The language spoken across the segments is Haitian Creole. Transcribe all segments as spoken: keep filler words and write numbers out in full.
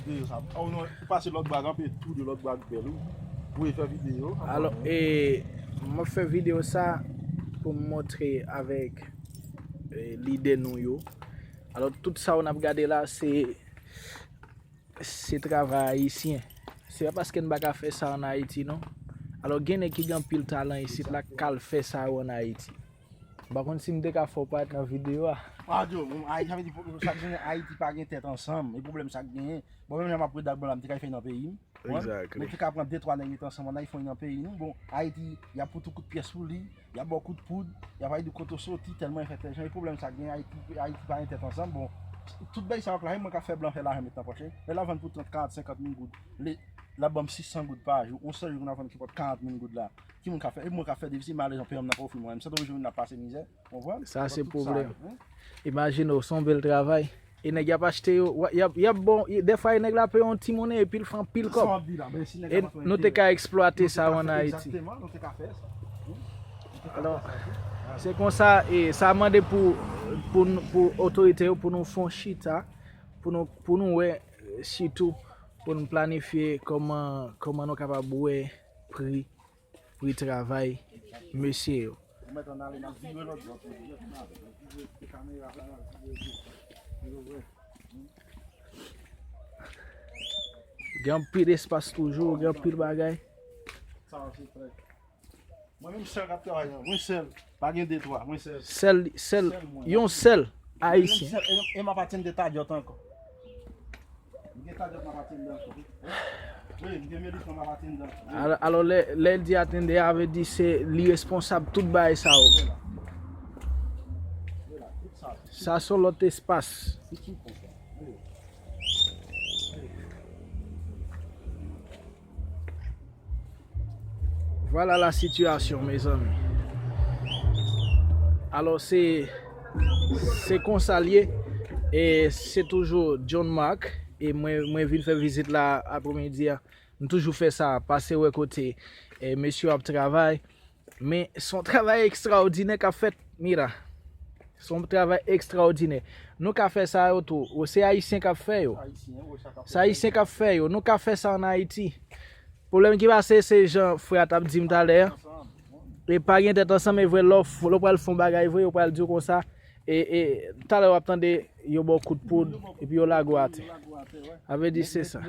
Videyo sa. Oh non, ou pase lòt bwa kanpe tou de lòt bwa bèl ou. Ou e fè videyo. Alò, e, m ap fè videyo sa pou m montre avèk e, lide nou yo. Alò, tout sa w n ap gade la, se, se travay ayisyen. Se pa paske n pa ka fè sa ann Ayiti, non. Alò, gen nèg ki gen anpil talan isit la, k al fè sa yo ann Ayiti. M pa konn si m te ka fè w parèt nan videyo a. Adyo, Ayiti, sa vle di, sa k genyen Ayiti pa gen tèt ansanm. E pwoblèm sa k genyen. Bon, menm jan m ap redi ak blan la, m te ka fè nan peyi m. Mwen, nou te ka pran de twa nèg met ansanm ann Ayiti, fè yon nan peyi nou. Bon, Ayiti, y ap fout ou kout pyès pou li, y ap ba w kout poud, y ap al di w kote w soti, tèlman enfètèjan. E pwoblèm sa k gen, Ayiti, Ayiti pa gen tèt ansanm. Bon, tout bagay sa yo k la, e mwen k ap fè blan fè lajan met nan pòch. Lè l ap vann pou trant, karant, senkant mil goud, lè l ap ban m sis san goud pa jou, yon sèl jou nou ap vann ki pòt karant mil goud la. Ki moun k ap fè? E mwen k ap fè defisi, malèz an peyi m nan pa ofri mwen. M santi yon jou n ap pase mizè. Konprann? Sa se pwoblèm. Imajine w, se yon bèl travay. E nèg y ap achte yo, y ap, y ap bon, dèfwa e nèg la peye yon ti monnen epi l fè anpil kòb. E nou te ka eksplwate sa yo ann Ayiti. Alò, se konsa, e sa mande pou, pou, pou otorite yo, pou nou fè yon chita, pou nou, pou nou wè, e, sitou, pou nou planifye kòman, kòman nou kapab wè pri pri travay mesye yo. Gen anpil espas toujou, gen anpil bagay. Mwen menm sèl k ap travay la, mwen sèl. Pa gen de twa, mwen sèl. Sèl, sèl, yon sèl Ayisyen. E m ap atenn de tadyòt ankò. M gen tadyòt m ap atenn de ankò. Wi, m gen medikman m ap atenn de ankò. Alò, alò, lè, lè l di atende a, vle di se li responsab tout bagay sa yo. Sa se yon lòt espas. Vwala la sitiyasyon, mezanmi. Alò, se, se konsa l ye. E se toujou John Mark. E mwen, mwen vin fè vizit la apremidi a. M toujou fè sa, pase wè kote, e, mesye yo ap travay. Men, se yon travay ekstraòdinè k ap fèt, Mira. Se yon travay ekstraòdinè. Nou ka fè sa yo tou. Ou se Ayisyen k ap fè yo. Se Ayisyen k ap fè yo. Nou ka fè sa ann Ayiti. Pwoblèm ki pase, se jan frè a t ap di m talè a. E pa gen tèt ansanm, e vre, lè w f-, lè w pral fè yon bagay vre, yo pral di w konsa. E, e, talè w ap tande, yo ba w kout poud, epi yo lage w atè. A vle di, se sa.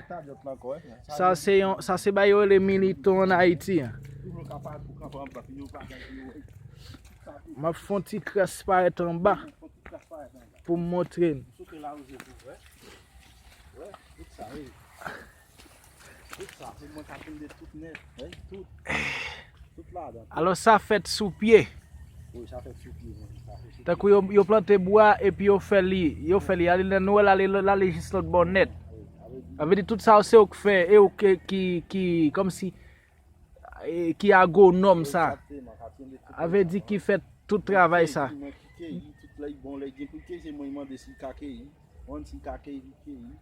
Sa se yon, sa se bagay yo rele militan ann Ayiti an. M ap fè yon ti kras parèt anba pou m montre n. Tout sa, se mwen k ap tande tout nèt, wi, tout. Tout ladan. Alò, sa fèt sou pye. Wi, sa fèt sou pye, mwen. Sa fèt sou pye. Tankou yo, yo plante bwa epi yo fè li, yo fè li ale nan nwèl, ale, ale jis lòt bò nèt. Wi, sa vle di. Sa vle di tout sa yo se yo k fè, e yo ki, ki, ki, kòmsi, e, ki agwonòm sa. Egzakteman, k ap tande tout sa. Sa vle di ki fè tout travay sa. Ki keyi, mwen ki keyi, tout lè l bon, lè l gen pou keyi, se mwen mande si l ka keyi. Mwen si l ka keyi, li keyi.